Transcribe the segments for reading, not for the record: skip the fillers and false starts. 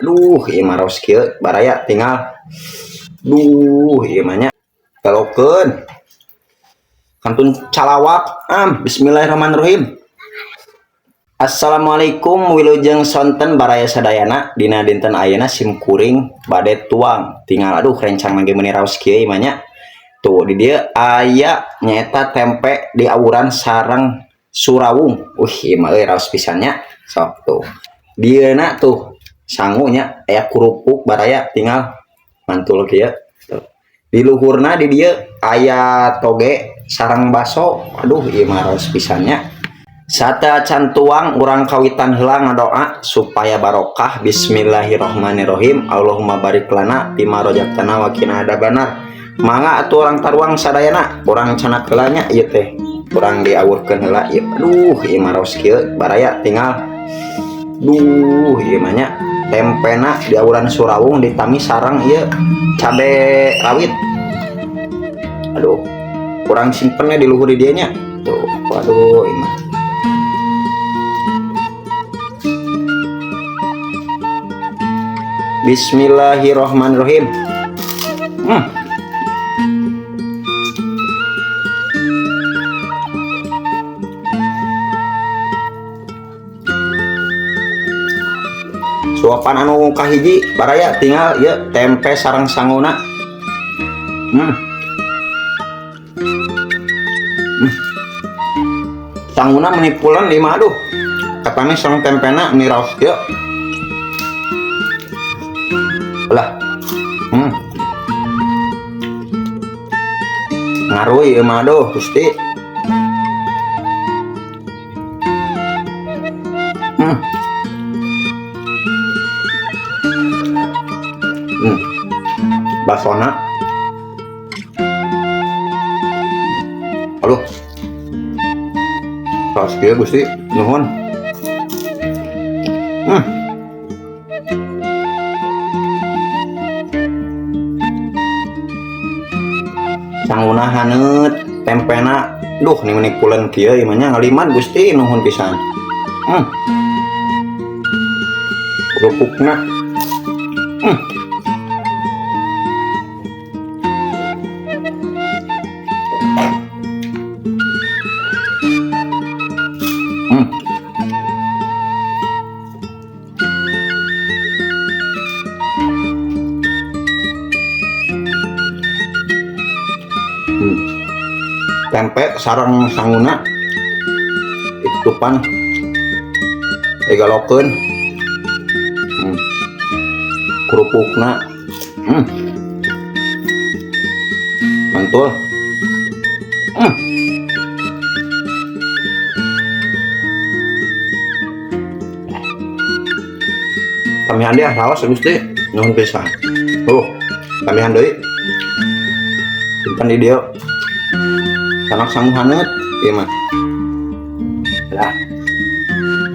Duh, ieu mah raos kieu baraya tinggal. Duh, ieu mah nya. Telokeun. Kantun calawak. Am, bismillahirrahmanirrahim. Assalamualaikum wilujeng sonten baraya sadayana dina dinten ayeuna sim kuring bade tuang tinggal aduh rencang lagi meuni raos kieu ieu mah nya. Tuh di dieu aya nyaeta tempe diawuran sareng surawung. Wih, ieu mah euy raos pisan nya. Sok tuh. Dieuna tuh sangu nya aya kerupuk baraya tinggal mantul kieu. Tuh. Di luhurna di dieu aya toge sareng baso. Aduh ieu mah raos pisan nya. Sateuacan tuang urang kawitan heula ngadoa supaya barokah. Bismillahirrahmanirrahim. Allahumma barik lana fima rozaqtana wa qina adzabannar. Mangga atuh urang taruang sadayana, urang canak heula nya ieu teh. Urang diawurkeun heula ieu. Aduh, ieu mah raos kieu baraya tinggal. Duh, ieu mah nya tempena diawuran surawung ditami sareng ieu cabe rawit. Aduh, kurang simpennya di luhur di dieu nya. Tuh, waduh ieu mah. Bismillahirrahmanirrahim. Suapan anu kahiji baraya tinggal ieu tempe sareng sanguna. Sanguna meni pulen ieu mah aduh. Katanya sareng tempena meni raos ieu. Lah. Ngaruh ieu mah aduh Gusti. Basona. Aduh. Raos kieu Gusti, nuhun. Sanguna haneut, tempena duh ni meni pulen kieu ieu mah nya ngaliman Gusti nuhun pisan. Kerupukna. Tempe sareng sanguna ditutupan digalokeun. Kerupukna. Mantul. Kamihan dia raos Gusti nuhun pisan. Tuh, kamihan deui. Simpan di dieu. Sanak sangu haneut ieu mah. Lah.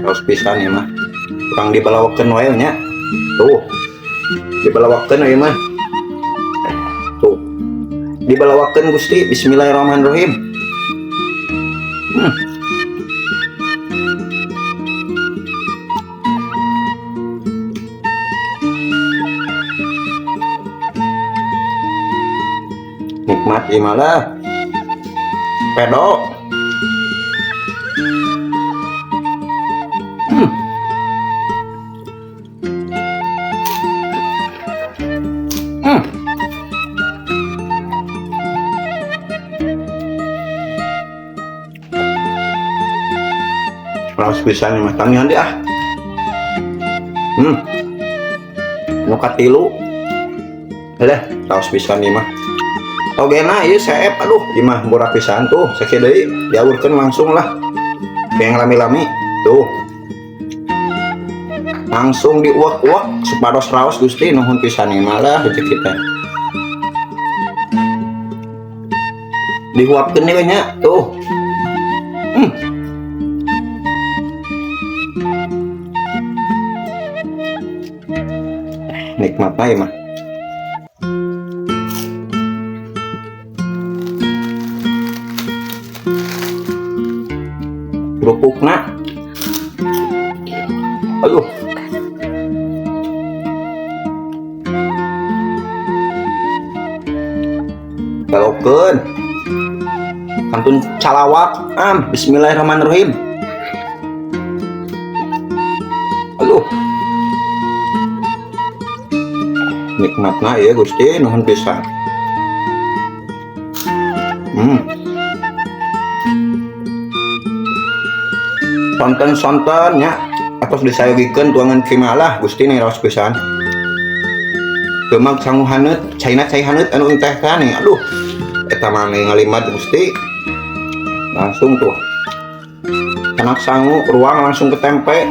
Raos pisan ieu mah. Kurang dibalawakeun wae nya. Tuh. Dibalawakeun ieu mah. Tuh. Dibalawakeun Gusti. Bismillahirrahmanirrahim. Nikmat ieu mah lah. Pedo. Raos pisan mah tangihan deui ah. Nu katilu. Leh, raos pisan ieu mah. Togena ieu seep aduh ieu mah murah pisan tuh sakieu deui diawurkeun langsung lah. Yang lami-lami tuh. Langsung diuak-uak supados raos Gusti nuhun pisan ieu mah lah rezeki teh. Dihuapkeun deui nya tuh. Nikmat ieu mah. Kerupukna. Aduh. Galokeun. Kantun calawak. Am, bismillahirrahmanirrahim. Aduh. Nikmatna ieu Gusti, nuhun pisan. Sonten-sonten nya atos disayogikeun tuangan kimalah Gusti nih raos pisan. Geumag sangu haneut, caina cai haneut anu enteh teh nih. Aduh. Eta mah ngalimat Gusti. Langsung tuh. Anak sangu ruang langsung ke tempe.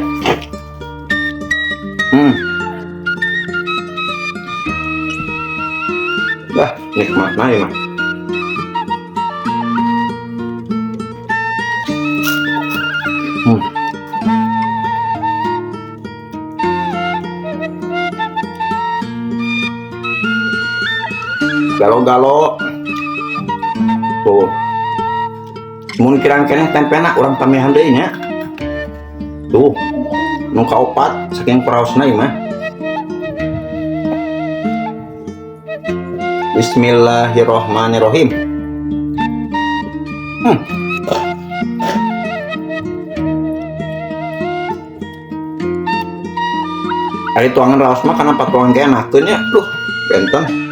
Dah, nikmatna ieu mah. Galo-galo. Tuh. Mun kirang keneh tempena urang tambahan deui nya. Tuh. Nu kaopat saking paraosna ieu mah. Bismillahirrahmanirrahim. Ari tuangan raos mah kana patuangan ge enakeun nya. Duh, benten.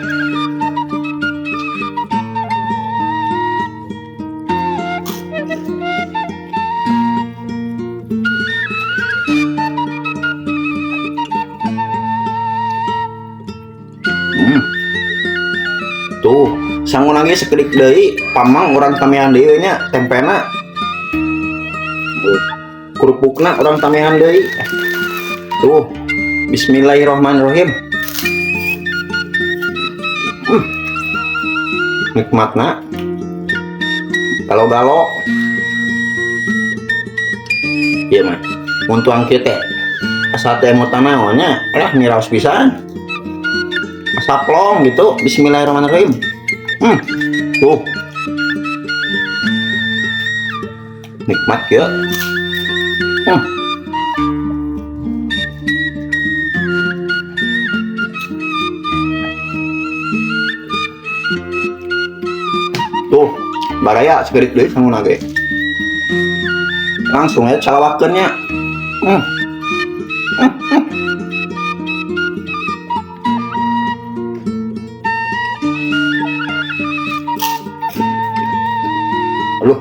Tuh, sangu lagi sekedik deui, pamang urang tamihan deui nya tempena. Tuh, kerupukna urang tamihan deui. Tuh, bismillahirrahmanirrahim. Nikmatna. Galo-galo. Ieu mah mun tuang kieu teh asa teh emot naon nya, lah miraos pisan. Asa plong gitu. Bismillahirrahmanirrahim. Tuh. Nikmat kieu. Tuh, baraya segerik deui sanguna ge. Langsung aja calawakeun nya. Aduh.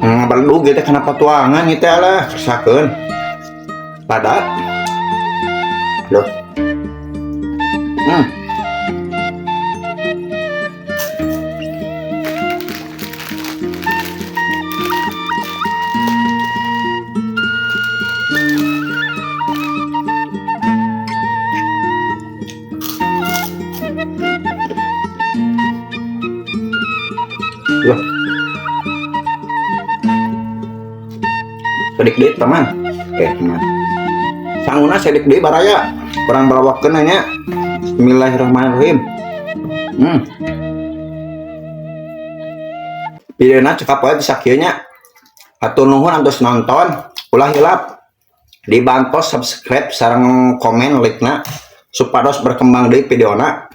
Ngabaledug ieu teh kana patuangan ieu teh lah, kersakeun. Pada. Loh. Loh. Sedik deui teman. Teman. Sanguna sedik deui baraya. Urang balawakeun nya. Bismillahirrahmanirrahim. Videona cekap wae sakieu nya. Hatur nuhun antos nonton. Ulah hilap dibantos subscribe sareng komen like-na supados berkembang deui videona.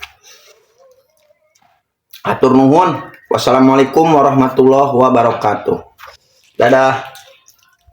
Hatur nuhun. Wassalamualaikum warahmatullahi wabarakatuh. Dadah.